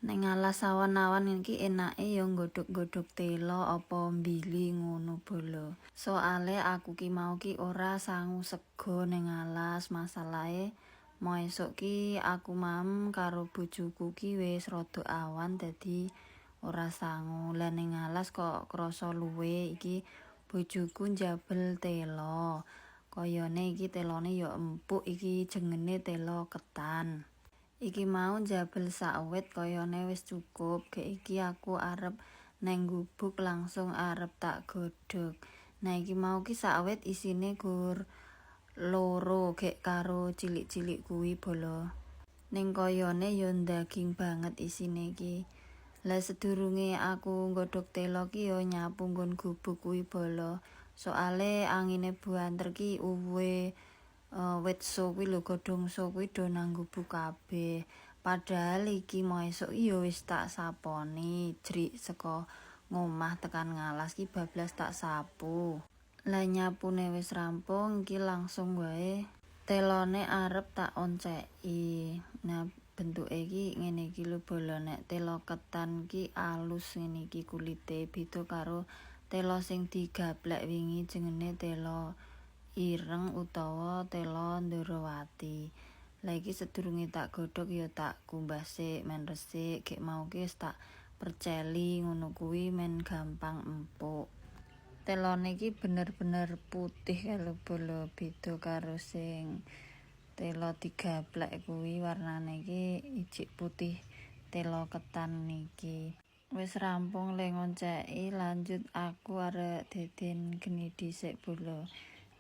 Ning alas awan-awan iki enake ya nggodhog-nggodhog telo apa mbili ngono, bolo. Soale aku ki mau ki ora sangu sego ning alas, masalahe mau esuk ki aku mam karo bojoku ki wis rada awan, dadi ora sangu. Lah, ning alas kok krasa luwe. Iki bojoku njabel telo. Kayane iki telone ya empuk, iki jengene telo ketan. Iki mau njabel sak wit kayane wis cukup. Gek iki aku arep neng gubuk, langsung arep tak godhog. Nah, iki mau ki sak wit isine gur loro, gek karo cilik-cilik kuwi, bolo. Ning kayane ya ndaging banget isine iki. Lah, sedurunge aku nggodhog telo ki ya nyapu nggon gubuk kuwi, bolo. Soale angine buanter ki uwuhe wit so kuwi lho, godhong so kuwi do nang gubuk kabeh. Padahal iki mau esuk ya wis tak saponi, jrik saka ngomah tekan ngalas ki bablas tak sapu. Lah, nyapune wis rampung, iki langsung wae telone arep tak onceki. Nah, bentuke iki ngene iki lho, bolo. Nek telo ketan ki alus ngene iki kulite, beda karo telo sing digaplek wingi, jengene telo ireng utawa telo Ndorowati. Lah, iki sedurunge tak godhog ya tak kumbah sik men resik, gek mau ki wis tak perceli ngono kuwi men gampang empuk. Telone iki bener-bener putih kae lho, bolo, beda karo sing telo digaplek kuwi, warnane iki ijik putih telo ketan niki. Wis rampung le ngonceki, lanjut aku arek deden geni dhisik, bolo.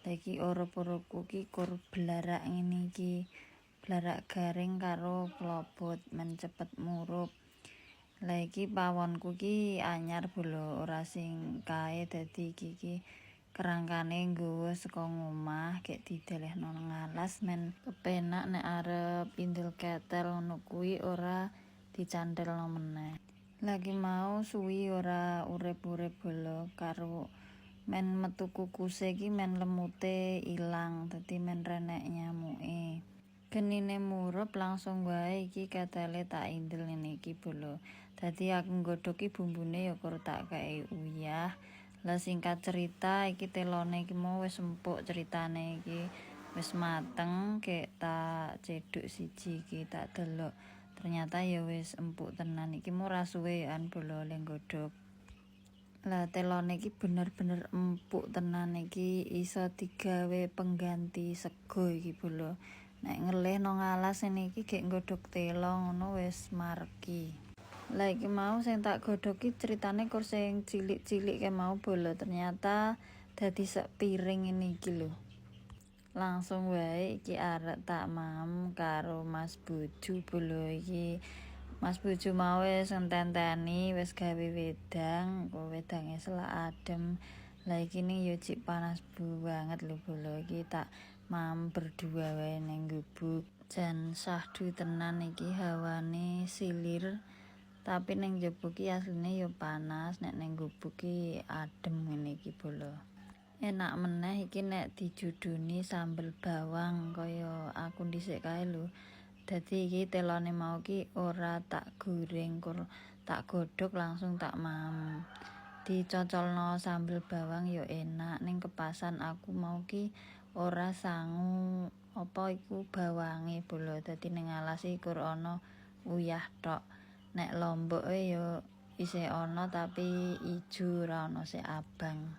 Lah, iki urup-urupku ki kur blarak ngene iki. Blarak garing karo klobot men cepet murup. Lah, iki pawonku ki anyar, bolo, ora sing kae, dadi iki ki kerangkane nggawa saka ngomah, gek didelehno nang alas men kepenak nek arep indel ketel ngono kuwi ora dicanthelno meneh. Lagi mau suwi ora urip-urip, bolo, karo men metu kukuse iki men lemute ilang, dadi men renek nyamuke. Genine murup, langsung wae iki ketele tak indel ngene iki, bolo. Dadi aku nggodhog ki bumbune ya kur tak kei uyah. Lah, singkat cerita iki telone iki mau wis empuk, ceritane iki wis mateng, gek tak cedhuk siji iki tak delok. Ternyata ya wis empuk tenan. Iki mau ora suwe an, bolo, le nggodhog. Lah, telone iki bener-bener empuk tenan, iki iso digawe pengganti sego iki, bolo. Nek ngelih nang alas ngene iki gek nggodhog telo ngono wis mareki. Lah, iki mau sing tak godhog ki ceritane kur sing cilik-cilik kae mau, bolo. Ternyata dadi sak piring ngene iki lho. Langsung wae iki arek tak mam karo Mas Bojo, bolo. Iki Mas Bojo mau wis ngenteni, wis gawe wedang, kok wedange selak adem. Lah, iki ning yo jik panas banget lho, bolo. Iki tak mam berdua wae ning gubuk. Jan syahdu tenan iki hawane, silir. Tapi ning njaba ki asline yo panas, nek ning gubuk ki adem ngene iki, bolo. Enak meneh iki nek dijuduni sambel bawang kaya aku dhisik kae lho. Dadi iki telone mau ki ora tak goreng, kur tak godhog langsung tak mam. Dicocolno sambel bawang yo enak, ning kepasan aku mau ki ora sangu apa iku bawange, bolo. Dadi ning alas iki kur ana uyah tok. Nek lomboke yo isih ana tapi ijo, ora ana sing abang.